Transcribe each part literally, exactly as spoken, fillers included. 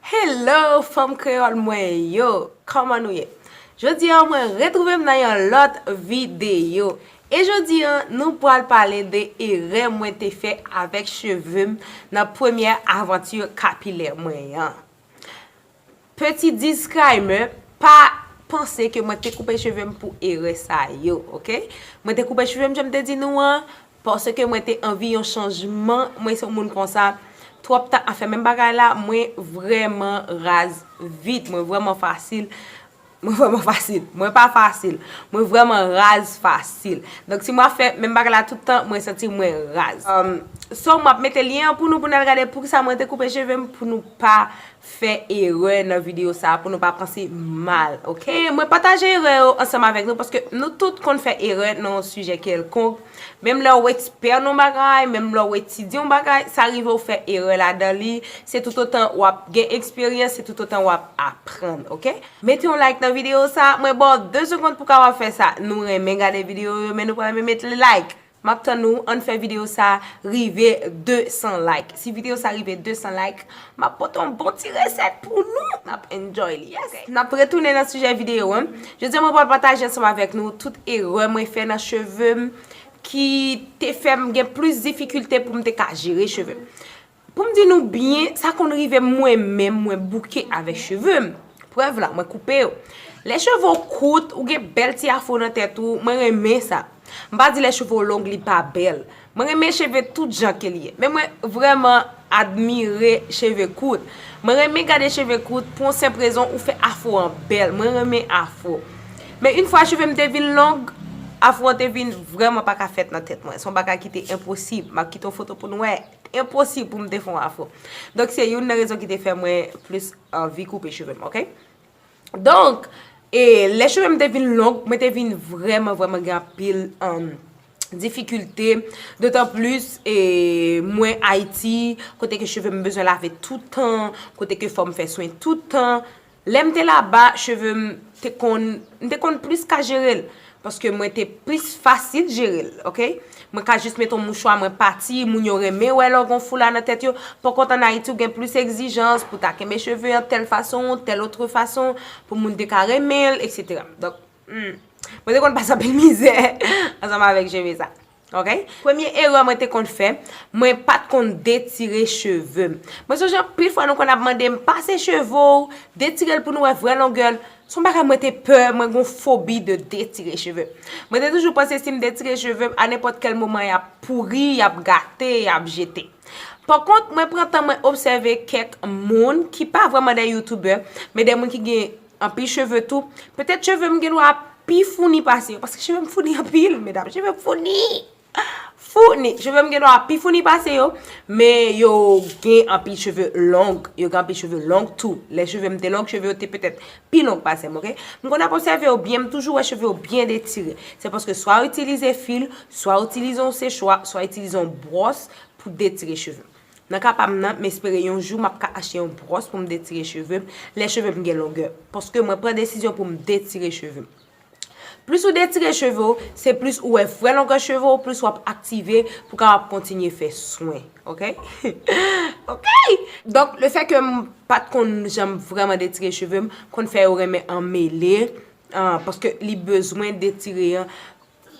Hello, fanm kreyòl mwen yo! Kòman nou ye? Jodi a, mwen retwouve m nan yon lòt videyo. E jodi a, nou pral pale de erè mwen te fè avèk cheve m nan premyè avanti kapilè mwen an. Petit disclaimer, pa panse ke mwen te koupe cheve m pou erè sa yo, oke? Mwen te koupe cheve m, jan m te di nou an, paske mwen te anvi yon chanjman. Mwen se yon moun konsa, twòp tan ap fè menm bagay la, mwen vrèman raz vit, mwen vrèman fasil. Mwen vrèman fasil. Mwen pa fasil. Mwen vrèman raz fasil. Donk, si mwen ap fè menm bagay la tout tan, mwen santi mwen raz. Um, so, m ap mete lyen an pou nou, pou n al gade poukisa mwen te koupe cheve m, pou nou pa fè erè nan videyo sa a, pou nou pa panse mal, oke? E mwen pataje erè yo ansanm avèk nou, paske nou tout konn fè erè nan yon sijè kèlkonk. Menm lè w ekspè nan yon bagay, menm lè w etidye yon bagay, sa rive w fè erè ladan li. Se toutotan w ap gen eksperyans, se toutotan w ap aprann, oke? Mete yon like nan videyo sa, mwen ba w de segonn pou w kapab fè sa. Nou renmen gade videyo yo, men nou pa renmen met like. M ap tann nou, ann fè videyo sa rive de san like. Si videyo sa rive de san like, m ap pote yon bon ti resèt pou nou. N ap enjoy li, yes. N ap retounen nan sijè videyo an. Jodi a, mwen pral pataje ansanm avèk nou tout erè mwen fè nan cheve m ki te fè m gen plis difikilte pou m te ka jere cheve m. Pou m di nou byen, sa konn rive m mwen menm, mwen bouke avèk cheve m. Prèv la, mwen koupe yo. Lè cheve w kout, ou gen bèl ti afro nan tèt ou, mwen renmen sa. M pa di lè cheve w long, li pa bèl. Mwen renmen cheve tout jan ke li ye. Men mwen vrèman admire cheve kout. Mwen renmen gade cheve kout pou yon senp rezon, ou fè afro an bèl. Mwen renmen afro. Men yon fwa cheve m te vin long, afro an te vin vrèman pa ka fèt nan tèt mwen. Se yon bagay ki te enposib. M ap kite yon foto pou nou wè. Enposib pou m te fè yon afro. Donk, se youn nan rezon ki te fè mwen plis anvi koupe cheve m, oke? Donk, e, lè cheve m te vin long, mwen te vin vrèman, vrèman gen anpil, um, difikilte. Dotan plis, e, mwen Ayiti, kote ke cheve m bezwen lave tout tan, kote ke fò m fè swen tout tan. Lè m te laba, cheve m te konn, m te konn plis ka jere l, paske mwen te plis fasil jere l, oke? Mwen ka jis met yon mouchwa, mwen pati, moun yo renmen wè lè w gen yon foula nan tèt yo. Pankont, ann Ayiti, ou gen plis egzijans pou ta kenbe cheve an tèl fason, tèl otre fason, pou moun te ka renmen l, etsetera. Donk, hmm, mwen te konn pase anpil mizè ansanm avèk cheve sa. Oke? Premye erè mwen te konn fè, mwen pa t konn detire cheve m. Mwen sonje anpil fwa nou konn ap mande m, "Pase cheve w, detire l pou nou wè vrè longè l." Se yon bagay mwen te pè, mwen gen yon fobi de detire cheve m. Mwen te toujou panse si m detire cheve m, a nenpòt kèl moman y ap pouri, y ap gate, y ap jete. Pankont, mwen pran tan mwen obsève kèk moun ki pa vrèman de youtubè, men de moun ki gen anpil cheve tou. Petèt cheve m gen dwa pi founi pase yo, paske cheve m founi anpil, medam, cheve m founi. Founi. Cheve m gen dwa pi founi pase yo, men yo gen anpil cheve long, yo gen anpil cheve long tou. Lè cheve m te long, cheve yo te petèt pi long pase m, oke? M konn ap obsève yo byen, m toujou wè cheve yo byen detire. Se paske swa yo itilize fil, swa yo itilize yon sechwa, swa yo itilize yon bwòs pou detire cheve m. Nan ka pa m nan, m espere yon jou m ap ka achte yon bwòs pou m detire cheve m, lè cheve m gen longè. Paske mwen pran desizyon pou m detire cheve m. Plis ou detire cheve w, se plis ou wè vrè longè cheve w, plis w ap aktive pou kapab kontinye fè swen. Oke? Oke! Donk, lefètke m pa t konn janm vrèman detire cheve m, konn fè yo renmen anmele, ah, paske li bezwen detire an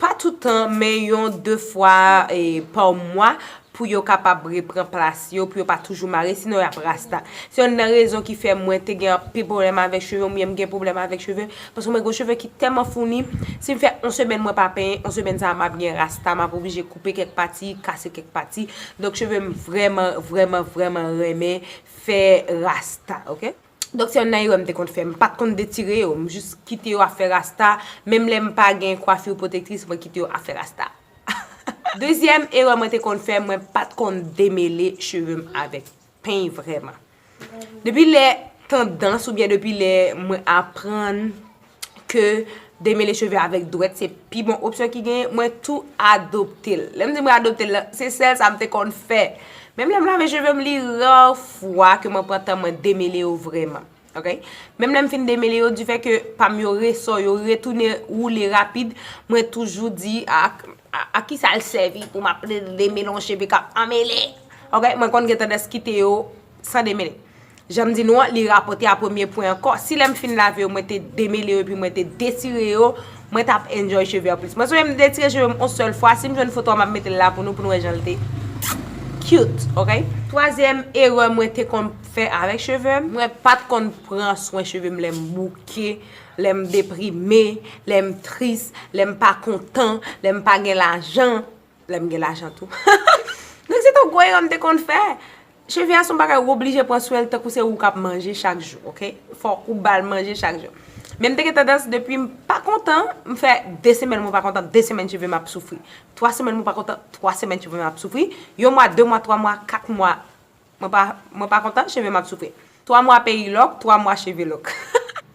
pa tout tan, men yon de fwa, eh, pa mwa, pou yo kapab repran plas yo, pou yo pa toujou mare, sinon y ap rasta. Se youn nan rezon ki fè mwen te gen anpil pwoblèm avèk cheve m, oubyen m gen pwoblèm avèk cheve, paske mwen gen cheve ki tèlman founi, si m fè yon semèn mwen pa penyen, yon semèn sa a m ap gen rasta, m ap oblije koupe kèk pati, kase kèk pati. Donk, cheve m vrèman, vrèman, vrèman renmen fè rasta, oke? Donk, se youn nan erè m te konn fè. M pa t konn detire yo. M jis kite yo ap fè rasta. Menm lè m pa gen kwafi pwotektris, mwen kite yo ap fè rasta. Dezyèm erè mwen te konn fè, mwen pa t konn demele cheve m avèk peny vrèman. Depi lè tandans oubyen depi lè mwen aprann ke demele cheve avèk dwèt se pi bon opsyon ki genyen, mwen tou adopte l. Lè m di mwen adopte l la, se sèl sa m te konn fè. Menm lè m lave cheve m, li ra fwa ke mwen pran tan mwen demele yo vrèman. Oke? Menm lè m fin demele yo, difè ke pa m yo resò, yo retounen woule rapid, mwen toujou di, a, a, a kisa l sèvi pou m ap de-, demele yon cheve k ap anmele? Oke? Mwen konn gen tandans kite yo san demele. Jan m di nou an, li rapòte a premye pwen ankò. Si lè m fin lave yo, mwen te demele yo epi mwen te detire yo, mwen t ap enjoy cheve an plis. Mwen sonje m detire cheve m yon sèl fwa, si m jwenn foto a, m ap mete l la pou nou, pou nou wè jan l te cute, ok? Twazyèm erè mwen te konn fè avèk cheve m, mwen pa t konn pran swen cheve m lè m bouke, lè m deprime, lè m tris, lè m pa kontan, lè m pa gen lajan, lè m gen lajan tou. Donk se te yon gwo erè m te konn fè. Cheve a se yon bagay ou oblije pran swen l tankou se ou k ap manje chak jou, ok? Fòk ou ba l manje chak jou. Men m te gen tandans, depi m pa kontan, m fè de semèn mwen pa kontan, de semèn cheve m ap soufri. Twa semèn mwen pa kontan, twa semèn cheve m ap soufri. Yon mwa, de mwa, twa mwa, kat mwa, mwen pa, mwen pa kontan, cheve m ap soufri. Twa mwa peyi lòk, twa mwa cheve lòk.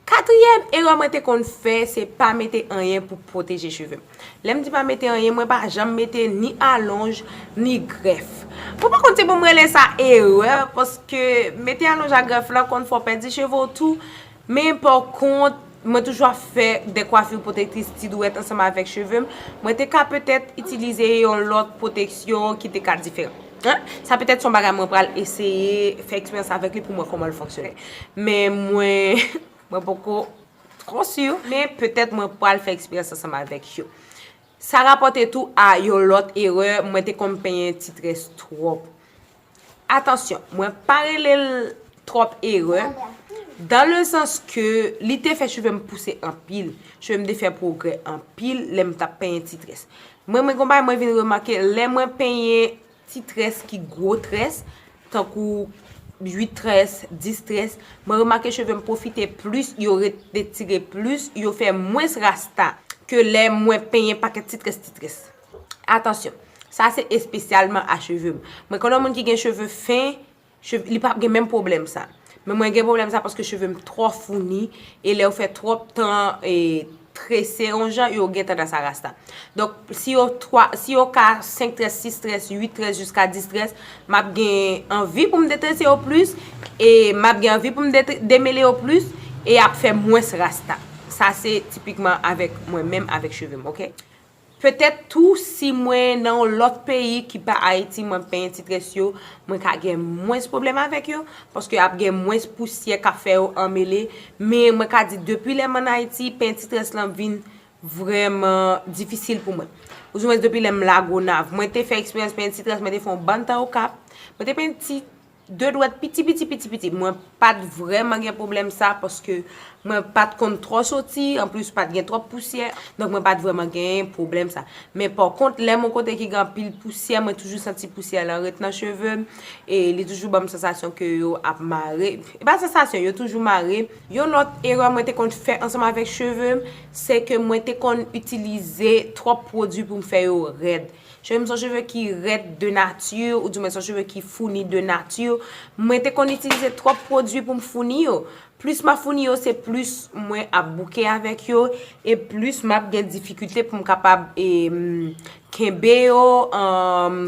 Katriyèm erè mwen te konn fè, se pa mete anyen pou pwoteje cheve m. Lè m di pa mete anyen, mwen pa janm mete ni alonj, ni grèf. Mwen pa konn si pou m rele sa erè, paske mete alonj ak grèf la konn fè w pèdi cheve w tou. Men pa kont, mwen toujou ap fè de kwafi pwotektris ti dwèt ansanm avèk cheve m. Mwen te ka petèt itilize yon lòt pwoteksyon ki te ka diferan. Hein? Sa petèt se yon bagay mwen pral eseye fè eksperyans avèk li pou m wè kòman l fonksyone. Men mwen, mwen poko twò si, men petèt mwen pral fè eksperyans ansanm avèk yo. Sa rapòte tou a yon lòt erè, mwen te konn penyen ti très twòp. Atansyon, mwen pa rele l twòp erè, dans le sens que li te fè cheve m pouse anpil, cheve m te fè pwogrè anpil lè m t ap penyen ti très. Mwen, mwen gon bagay mwen vin remake, lè mwen penyen ti très ki gwo très, tankou uit très, dis très, mwen remake cheve m pwofite plis, yo ret etire plis, yo fè mwens rasta ke lè mwen penyen pakèt ti très, ti très. Atansyon, sa se espesyalman a cheve m. Mwen konnen yon moun ki gen cheve fen, cheve, li p ap gen menm pwoblèm sa. Men mwen gen pwoblèm sa paske cheve m twò founi, e lè yo fè twòp tan, e, trese yon jan, yo gen tandans a rasta. Donk, si yo twa, si yo ka senk très, sis très, uit très, jiska dis très, m ap gen anvi pou m detrese yo plis, e m ap gen anvi pou m detre-, demele yo plis, e y ap fè mwens rasta. Sa se tipikman avèk mwen menm, avèk cheve m, ok? Petèt tou, si mwen nan yon lòt peyi ki pa Ayiti, mwen penyen ti très yo, mwen ka gen mwens pwoblèm avèk yo, paske ap gen mwens pousyè k ap fè yo anmele. Men mwen ka di, depi lè m ann Ayiti, penyen ti très lan vin vrèman difisil pou mwen. Oudimwens, depi lè m Lagonav. Mwen te fè eksperyans penyen ti très, mwen te fè yon bann tan Okap. Mwen te penyen ti de dwèt piti, piti, piti, piti. Mwen pa t vrèman gen pwoblèm sa, paske mwen pa t konn twò soti, anplis pa t gen twòp pousyè, donk mwen pa t vrèman gen pwoblèm sa. Men pa kont, lè m yon kote ki gen anpil pousyè, mwen toujou santi pousyè lan ret nan cheve m, e li toujou ban m sansasyon ke yo ap mare. E pa sansasyon, yo toujou mare. Yon lòt erè mwen te konn fè ansanm avèk cheve m, se ke mwen te konn itilize twòp pwodui pou m fè yo rèd. Cheve m se yon cheve ki rèd de nati, oudimwens se yon cheve ki founi de nati. Mwen te konn itilize twòp pwodui pou m founi yo. Plis m ap founi yo, se plis mwen ap bouke avèk yo, e plis m ap gen difikilte pou m kapab, e, m, kenbe yo, um,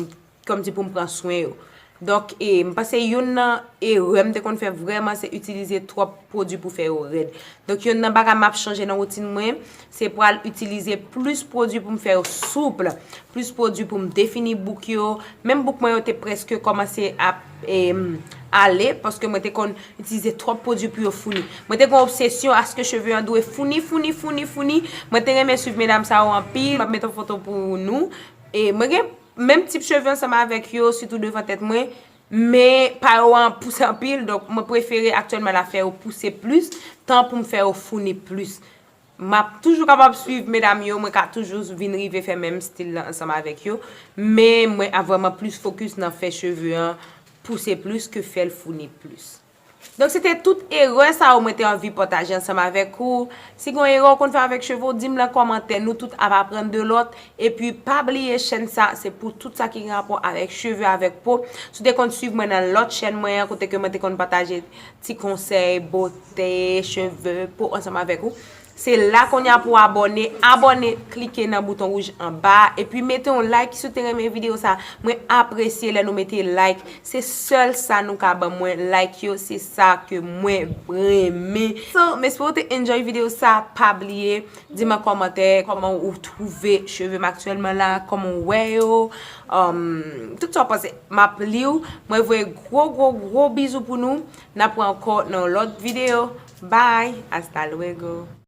kòmsi pou m pran swen yo. Donk, e, m panse youn nan erè m te konn fè vrèman, se itilize twòp pwodui pou fè yo rèd. Donk, youn nan bagay m ap chanje nan woutin mwen, se pral itilize plis pwodui pou m fè yo soup, plis pwodui pou m defini bouk yo. Menm bouk mwen yo te prèske kòmanse ap, em, ale, paske mwen te konn itilize twòp pwodui pou yo founi. Mwen te gen obsesyon aske cheve an dwe founi, founi, founi, founi. Mwen te renmen swiv medam sa yo anpil. M ap mete yon foto pou nou. E mwen gen menm tip cheve ansanm avèk yo, sitou devan tèt mwen. Men pa yo an pouse anpil, donk mwen prefere aktyèlman la fè yo pouse plis, tan pou m fè yo founi plis. M ap toujou kapab swiv medam yo, mwen ka toujou vin rive fè menm stil la ansanm avèk yo, men mwen ap vrèman plis fokis nan fè cheve an pouse plis ke fè l founi plis. Donk, se te tout erè sa yo mwen te anvi pataje ansanm avèk ou. Si gen erè w konn fè avèk cheve w, di m nan kòmantè. Nou tout ap aprann de lòt. Epi, pa bliye chèn sa, se pou tout sa ki gen rapò avèk cheve, avèk po. Si w te konn swiv mwen nan lòt chèn mwen an, kote ke mwen te konn pataje ti konsèy, bote, cheve, po ansanm avèk ou. Se la kounye a pou abòne. Abòne, klike nan bouton wouj anba a, epi mete yon like si w te renmen videyo sa. Mwen apresye lè nou mete like. Se sèl sa nou ka ban mwen, like yo, se sa ke mwen renmen. So, m espere w te enjoy videyo sa. Pa bliye, di m an kòmantè kòman ou twouve cheve m aktyèlman la, kòman w wè yo, um, tout sa w panse. M ap li w. Mwen voye gwo, gwo, gwo bizou pou nou. N ap wè ankò nan yon lòt videyo. Bye! Hasta luego!